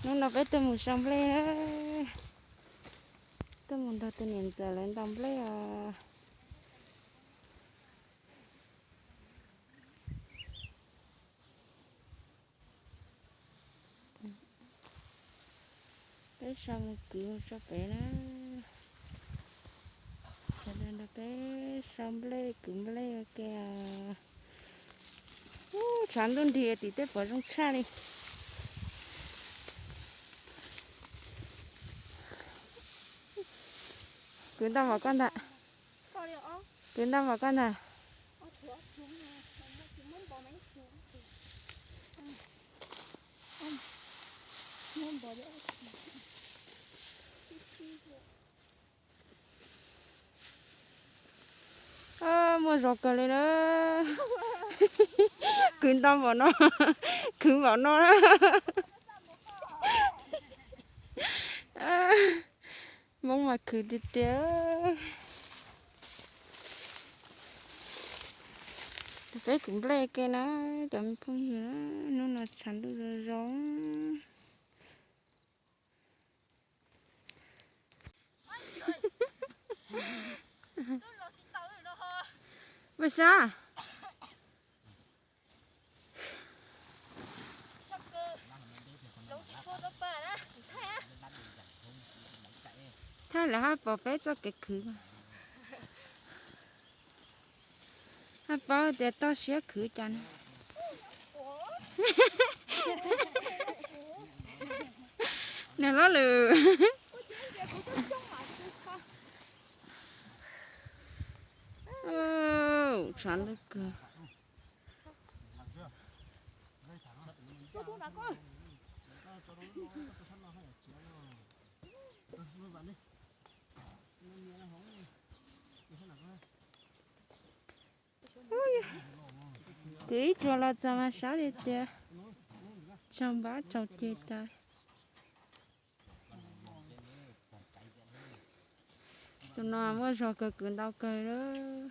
Hnub no peb tuaj mus sau nplej, tuaj mus nrog tus niam ntxawm lawv ntaus nplej os. Peb sau mus kwv mus tso pem na. Sawv daws nrog peb sau nplej kwv nplej ua ke os. Ub, tshav ntuj nrig tim tej pom zoo tshaj li. Kwv ntau mov koj ntag. Kwv ntau mov koj ntag. Muaj zog kawg li na. Kwv ntau npaum no, kwv npaum no. Hmoob mas khwv tiag tiag. Peb kwv nplej ke na, cov me phooj ywg, hnub no tshav ntuj zoo zoo. Ua sab. Thaij lawv haj pom peb txoj kev khwv. Haj paub tias toj siab khwv cas na. Niam hlob lwm. Tshav ntuj kawg. Kwv ib tsuag los txog mas sab tiag tiag, tsaug npab tsaug ceg tas. Tus no muaj zog kawg, kwv ntau kawg lawm.